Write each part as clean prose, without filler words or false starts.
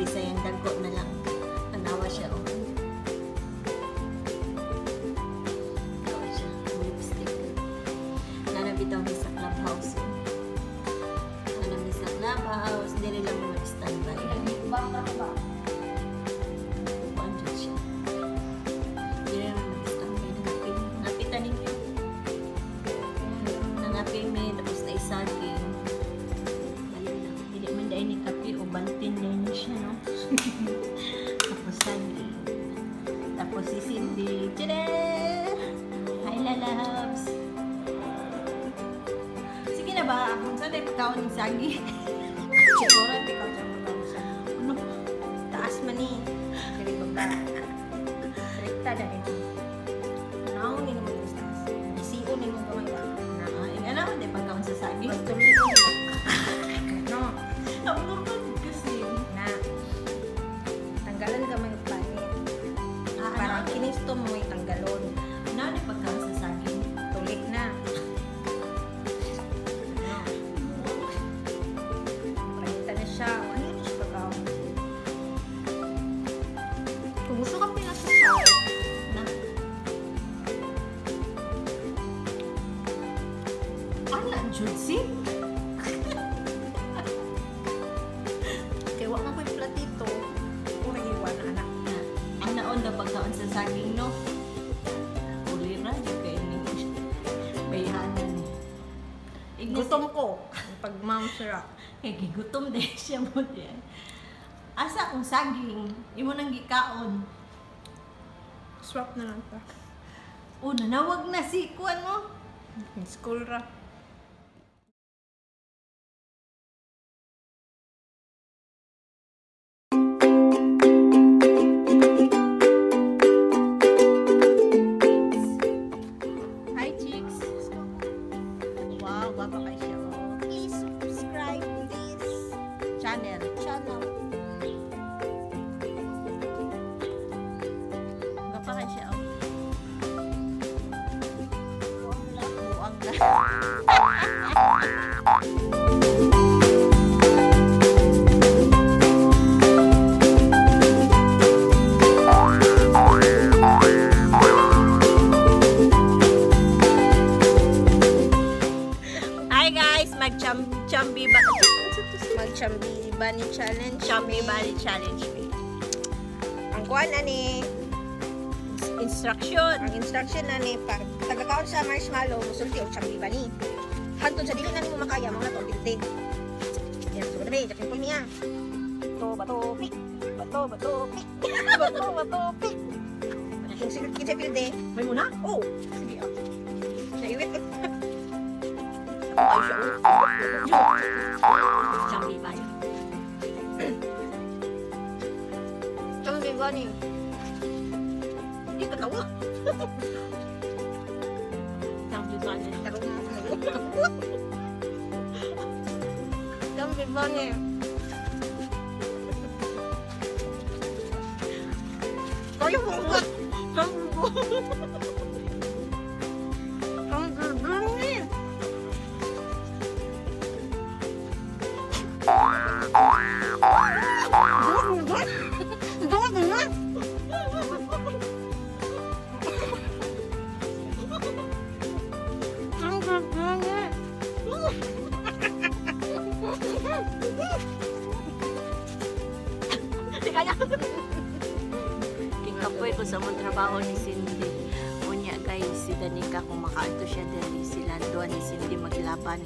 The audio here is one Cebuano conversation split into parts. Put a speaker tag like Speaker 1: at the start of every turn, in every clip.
Speaker 1: Bisayang dagko na lang. Tanawa siya oh. Tanawa siya. Lipstick. Nanabitaw mi sa clubhouse. Nanami sa clubhouse. Dili lang mo mag-standby. Kuan jud siya. Dili lang mag-standby. Nangapin. Nangapitan ninyo. Nangapin mi. Tapos na isaging. Balik lang. Dili man dahil ni kape o bantin din siya, no? Tapos saging. Tapos si Cindy. Tada! Hi, lalabs! Sige na ba? Kung saan ay pagkaon ng saging?
Speaker 2: Siguro, hindi ka dyan magkaon sa
Speaker 1: Ano?
Speaker 2: Taas man ni. Dili baba. Rekta na rin. Naon ni naman yung taas. Ision ni mong kamay ba?
Speaker 1: Ah, ano? Hindi pagkaon sa saging?
Speaker 2: Pagtuloy ko nila. No.
Speaker 1: Ang lungkot kasi.
Speaker 2: Na. Tanggalan kamay og panit.
Speaker 1: Ah,
Speaker 2: Para
Speaker 1: ano?
Speaker 2: kinisto mo ay tanggalon.
Speaker 1: Ano ni pagkaon sa saging?
Speaker 2: Tulik na. No. Palitan na siya. Ano yun siya pagkaon? Kung gusto ka pinasusaw,
Speaker 1: Na. Ala, Jutsi?
Speaker 2: Kaya wa man ko'y platito. Kung nag-iwan na anak.
Speaker 1: Ang naon na pagkaon sa saging, no? Ulira, di kayo ni Bayhanan.
Speaker 2: Gutom ko. Pag ma'am sira.
Speaker 1: Kay gigutom din siya mo diyan. Asa akong saging, imo nang gikaon.
Speaker 2: Swap na lang ta.
Speaker 1: Oh, nanawag na si kuan mo.
Speaker 2: School ra.
Speaker 1: Hi, chicks. Wow, gwapa kay siya. Oh.
Speaker 3: Please subscribe this
Speaker 1: Channel.
Speaker 3: Channel.
Speaker 1: Gwapa kay siya. Oh. Buang na. Hi guys, mag chambi ba?
Speaker 2: Mag-chambi bunny challenge.
Speaker 1: Chambi
Speaker 2: mi.
Speaker 1: Bunny challenge me.
Speaker 2: Ang kuan ani,
Speaker 1: Instruction.
Speaker 2: Ang instruction ani pag tagakaon sa marshmallow, musulti og chambi bunny. Hantod sa dili na nimo makaya, mao na to ang pildi. Yan, so gabi, jakin po niya. Bato, bato, pick. Bato, bato, pick. Bato, bato, pick. Kinsa kinsa pildi?
Speaker 1: May muna?
Speaker 2: Oh, sige ah. Naiwit.
Speaker 1: Ay, siya. Oh. Chambi bunny.
Speaker 2: Chambi bunny. Hindi ka tawa.
Speaker 1: Chambi bunny.
Speaker 2: Tarong na. Chambi bunny. Kaya mo ba? Chambi bunny. Chambi bunny. Chambi bunny.
Speaker 1: Di kaya. Kikapoy ko sa mong trabaho ni Cindy. Unya guys, si Danica kung makaadto siya diri sila duha ni Cindy maglaban.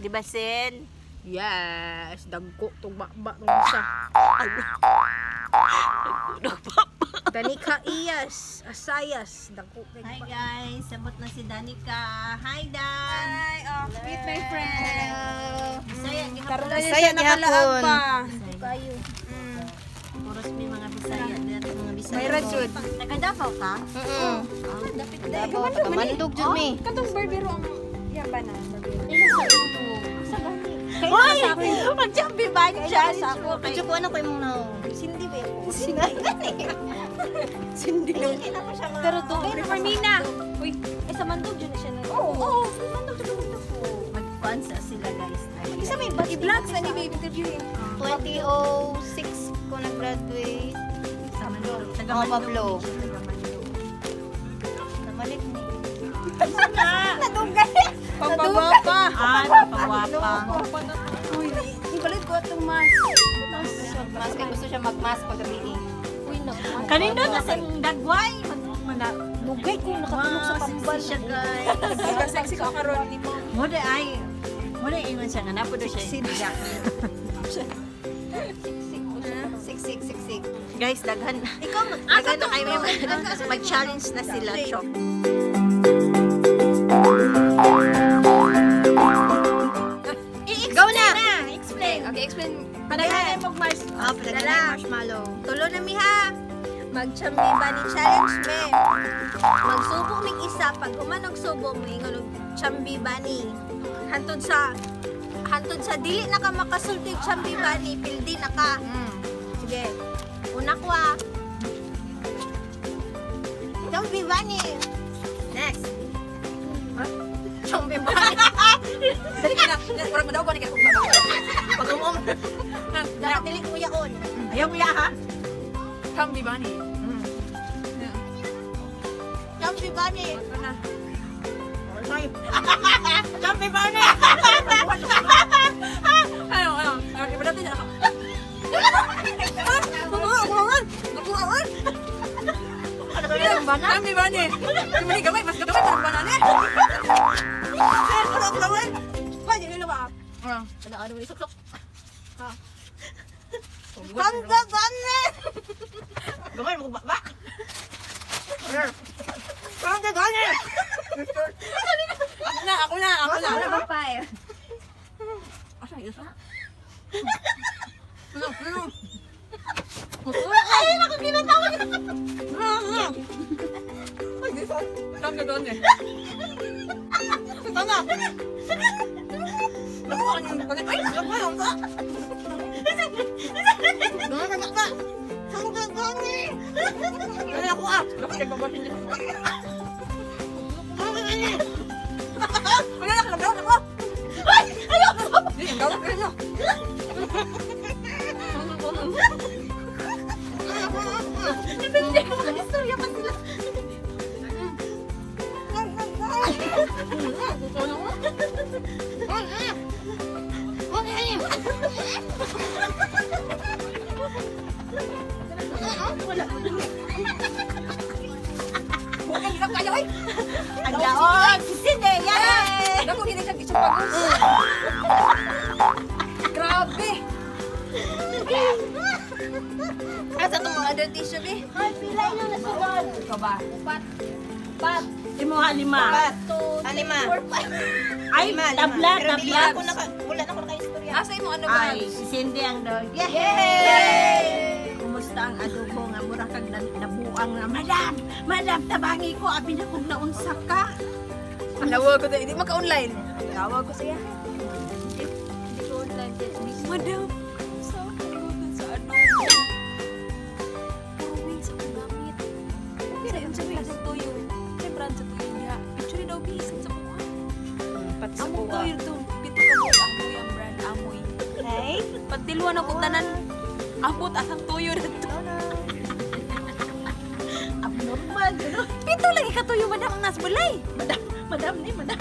Speaker 1: Di ba, Sin?
Speaker 2: Yes, dagko tong baba nung isa. Danica Iyas, Asayas, dagko kay
Speaker 1: Hi guys, sabot na si Danica. Hi Dan.
Speaker 2: Hi, oh, meet my friend.
Speaker 1: Bisaya gihapon.
Speaker 2: Bisaya nakalaag pa.
Speaker 3: Kayo.
Speaker 1: Puros mi mga Bisaya diri, mga Bisaya.
Speaker 2: May rajud.
Speaker 1: Taga Davao ka?
Speaker 3: Mm.
Speaker 1: Ah, dapit dai.
Speaker 3: Davao, taga Mandog jud mi.
Speaker 2: Katong barbero ang yan ba na? Barbero.
Speaker 3: Ila sa ito. Asa gani?
Speaker 1: Hoy! Mag-jumpy ba challenge mo kay
Speaker 3: Medyo ko ano ko imong naong.
Speaker 2: Cindy ba ako?
Speaker 3: Cindy.
Speaker 2: Cindy lang.
Speaker 3: Pero to,
Speaker 2: Reformina. Uy,
Speaker 3: ay sa Mandog jud na siya na.
Speaker 2: Oo, oo, Mandog jud Mandog.
Speaker 1: Magkuan sa sila guys.
Speaker 2: Isa may i-vlog sa ni baby interviewin.
Speaker 3: 2006 nag-graduate.
Speaker 1: Sa Mandog. Taga
Speaker 3: Oh,
Speaker 1: Mandog.
Speaker 3: Pablo.
Speaker 1: Taga Mandog.
Speaker 3: Namalit ni.
Speaker 2: Nadugay.
Speaker 4: Pagpagwapa.
Speaker 1: Ah, napawapa.
Speaker 4: Uy, ibalit ko atong mask.
Speaker 3: Mas kay gusto siya mag-mask pag gabi.
Speaker 1: Uy, naku. Kanino na sa dagway?
Speaker 3: Lugay ko nakatulog sa tambal.
Speaker 1: Siya, guys.
Speaker 4: Sexy ka karon ni mo.
Speaker 1: Mo na ay, mo na ingon siya nga napo daw siya.
Speaker 3: Siksik, siksik.
Speaker 1: Guys, daghan.
Speaker 2: Ikaw mag
Speaker 1: Daghan na kayo mag-challenge na sila, Chok.
Speaker 2: Go na.
Speaker 1: Explain.
Speaker 4: Okay, explain.
Speaker 1: Padaghan mo mars.
Speaker 3: Ah, padaghan marshmallow.
Speaker 2: Tulo na mi ha. Mag-Chumby Bunny Challenge me. Magsubok mig isa pag human og subo moingon og Chumby Bunny. Hantod sa dili na ka makasulti og Chumby Bunny, pildi na ka. Sige. Una ko ah. Chumby Bunny.
Speaker 3: Next.
Speaker 2: Chumby Bunny.
Speaker 4: Dali ka na. Murag madaw ko ni kay
Speaker 2: Pag umum. Dapat dili ko yaon.
Speaker 1: Ayaw mo ya ha.
Speaker 4: Chumby Bunny.
Speaker 2: Chumby Bunny.
Speaker 4: Ano na?
Speaker 1: Chumby Bunny.
Speaker 4: Ano, ano? Ano, iba natin ako. Chumby Bunny. Chumby gamay, mas gamay parang banana.
Speaker 2: Hoy, dili na ba?
Speaker 4: Ah.
Speaker 2: Ano ano ni suksok. Ha. Chumby Bunny.
Speaker 1: Gamay mo ba?
Speaker 2: Chumby Bunny.
Speaker 4: Ako na, ako na, ako na.
Speaker 3: Number 5.
Speaker 4: Asa yung isa? Ano, ano?
Speaker 2: Ay, ako ginatawag.
Speaker 4: Chumby Bunny. Ito na. Nakuha ka niyang Ay, nakuha yung ka.
Speaker 2: Chumby Bunny.
Speaker 4: Ano ako ah? Naku, nagbabasin niya. Wala na, kalablaw na ko. Ay! Ayaw! Hindi, ang gawin ko niyo.
Speaker 1: Depende kung istorya pa sila.
Speaker 4: Huwag kang kayo ay!
Speaker 1: Ang daon! Si Cindy! Yay!
Speaker 4: Naku, hindi siya gisupagos. Grabe!
Speaker 2: Asa tong mga other tissue, be?
Speaker 1: Ay, pila yung nasunod.
Speaker 4: Ikaw ba?
Speaker 1: Pat. Imo ha, lima.
Speaker 2: Apat. Lima.
Speaker 1: Ay,
Speaker 2: Lima, lima.
Speaker 1: tabla,
Speaker 2: Pero dili
Speaker 1: tabla.
Speaker 2: ako naka, wala na ako naka-istorya.
Speaker 4: Asa mo ano ba?
Speaker 1: Ay, si Cindy ang daon. Yay!
Speaker 2: Yay!
Speaker 1: Kumusta ang adobo nga mura kag nabuang na madam, madam tabangi ko abi na kog naunsa ka.
Speaker 4: Tawag ko tayo. Hindi maka-online. Tawag ko siya.
Speaker 3: Hindi ko online test.
Speaker 4: Madam, sa kalimutan sa ano. Puro sa akong gamit. Sa yun sa may tuyo. Sa brand sa tuyo niya. Picture daw bisan sa buka.
Speaker 3: Pati sa
Speaker 4: Among
Speaker 3: buwa.
Speaker 4: tuyo to. Pito ka buka. Amoy ang brand. Amoy.
Speaker 3: Okay.
Speaker 4: Pagtiluan ako tanan. Abot asang tuyo na to.
Speaker 1: Abnormal, no?
Speaker 4: Pito lagi ka tuyo madam ang nas balay.
Speaker 1: Madam, madam ni madam.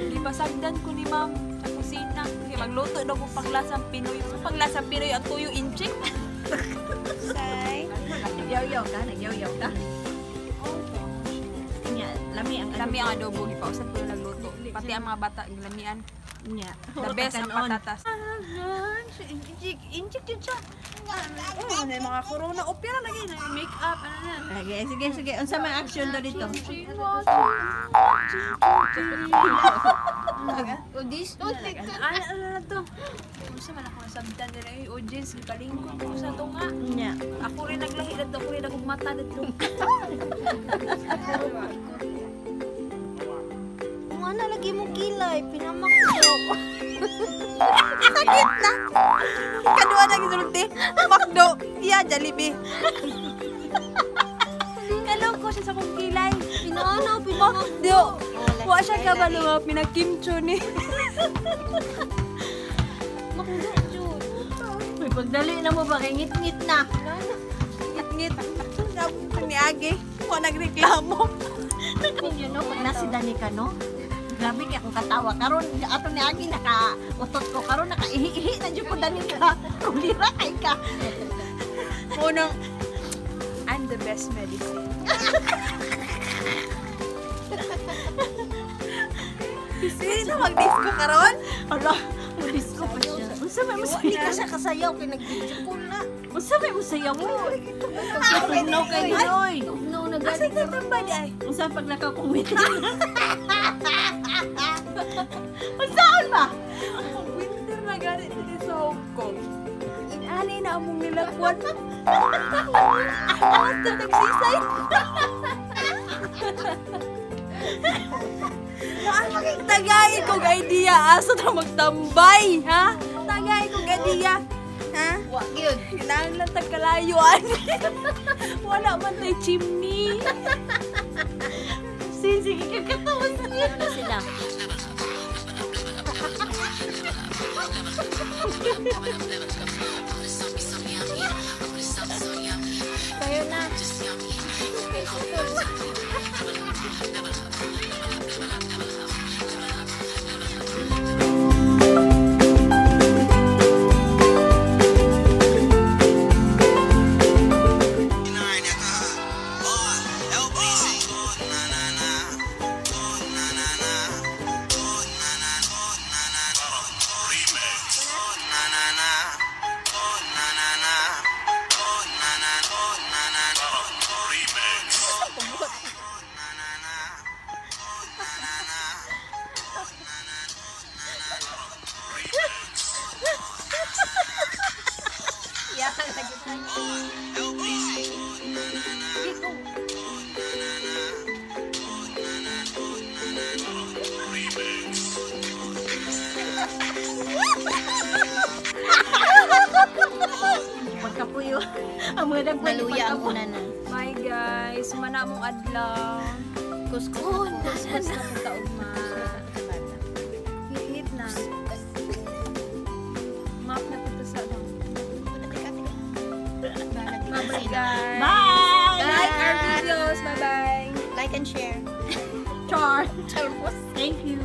Speaker 4: Gipasagdan ko ni ma'am sa kusina. Kaya magluto daw ko panglasang Pinoy. Sa panglasang Pinoy ang tuyo inchik.
Speaker 3: Say.
Speaker 1: Nagyaw-yaw ka, nagyaw-yaw ka. Nya, lami ang
Speaker 4: Lami ang adobo, gipausap ko na nagluto. Pati ang mga bata, lamian.
Speaker 1: Nya.
Speaker 4: The best ang patatas.
Speaker 1: Inchik, inchik jud siya.
Speaker 4: Oh, na mga corona opera lagi na make up ano na.
Speaker 1: Okay, sige, sige. Unsa may action do dito?
Speaker 3: O this?
Speaker 4: Ano ano na to? Unsa man ako nasabtan nila eh, audience gipalingkod ko sa tunga.
Speaker 1: Nya.
Speaker 4: Ako rin naglahi dadto, ako rin nagugmata dadto.
Speaker 3: Kung ano lagi mong kilay, pinamak ko.
Speaker 2: Sakit na. Kaduha na gisulti. Makdo. Iya, Jollibee.
Speaker 4: Kaloko siya sa akong kilay.
Speaker 3: Pinaano, pinamak.
Speaker 4: Makdo. Wa siya kabalo, pinakimcho ni.
Speaker 3: Makdo.
Speaker 1: Pagdali na mo ba kay ngit-ngit na.
Speaker 4: Ngit-ngit. Niagi. Wa nagreklamo.
Speaker 1: Ninyo no, pag nasi Danica no. Grabe kay akong katawa karon ato ni Agi naka utot ko karon naka ihi-ihi na jud ko, Danica. Kulira kay ka.
Speaker 4: Unang, I'm the best medicine. Dili na mag-disco karon?
Speaker 1: Ala, mo disco pa siya. Unsa may
Speaker 2: Di
Speaker 1: musayaw?
Speaker 2: ka siya kasayaw kay nag-video call na.
Speaker 1: Unsa may musayaw mo? Tugnaw kay Dinoy.
Speaker 3: Tugnaw na
Speaker 4: Asa
Speaker 3: gani.
Speaker 4: tatamba di ay?
Speaker 1: Unsa paglakaw kong waiting? Unsaon ba?
Speaker 4: Winter na gani dito sa Hong Kong. Inani na among nilakwan. Basta tagsisay. Tagay kog idea asa ta magtambay, ha? Tagay kog idea. Ha?
Speaker 2: Wa gyud.
Speaker 4: Kinahanglan tag kalayuan. Wala man tay chimney.
Speaker 1: Sige, sige, katawa
Speaker 3: Ano na sila? Kayo na.
Speaker 2: Yeah, lagi tayo.
Speaker 1: Pagkapuyo. Ang mga dagway
Speaker 2: Naluya ang una na.
Speaker 4: Bye guys, mana mong adlaw.
Speaker 2: Kuskus
Speaker 3: Oh,
Speaker 2: na po.
Speaker 4: Kuskus na kong kaugma. Ngit-ngit na. Map na po to sa ano. Bye guys.
Speaker 1: Bye!
Speaker 4: Like our videos. Bye-bye.
Speaker 2: Like and share.
Speaker 1: Char.
Speaker 2: Charmos.
Speaker 1: Thank you.